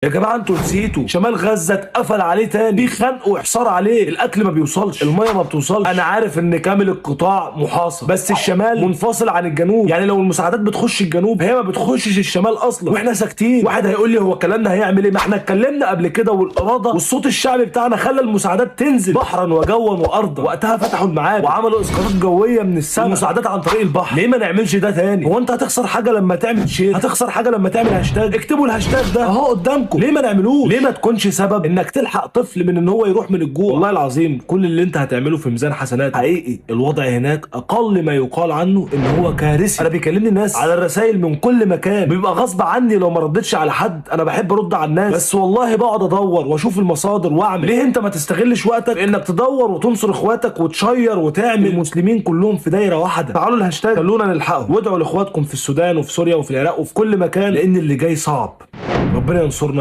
يا جماعة انتوا نسيتوا شمال غزة اتقفل عليه تاني، في خنق وحصار عليه، الاكل ما بيوصلش، المية ما بتوصلش. انا عارف ان كامل القطاع محاصر، بس الشمال منفصل عن الجنوب، يعني لو المساعدات بتخش الجنوب هي ما بتخشش الشمال اصلا، واحنا ساكتين. واحد هيقول لي هو كلامنا هيعمل ايه؟ ما احنا اتكلمنا قبل كده، والارادة والصوت الشعبي بتاعنا خلى المساعدات تنزل بحرا وجوا وارضا. وقتها فتحوا المعابر وعملوا اسقاطات جوية من السماء، المساعدات عن طريق البحر. ليه ما نعملش ده تاني؟ هو انت هتخسر حاجة لما تعمل share؟ هتخسر حاجة لما تعمل هاشتاج؟ اكتبوا الهاشتاج ده اهو قدامكم. ليه ما نعملوش؟ ليه ما تكونش سبب انك تلحق طفل من ان هو يروح من الجوع؟ والله العظيم كل اللي انت هتعمله في ميزان حسناتك. حقيقي الوضع هناك اقل ما يقال عنه ان هو كارثي. انا بيكلمني الناس على الرسائل من كل مكان، بيبقى غصب عني لو ما ردتش على حد. انا بحب ارد على الناس، بس والله بقعد ادور واشوف المصادر واعمل. ليه انت ما تستغلش وقتك انك تدور وتنصر اخواتك وتشير وتعمل؟ المسلمين كلهم في دايرة واحدة. تعالوا الهاشتاج، خلونا نلحقهم، وادعوا لاخواتكم في السودان وفي سوريا وفي العراق وفي كل مكان، لان اللي جاي صعب. ربنا ينصرنا جميعا.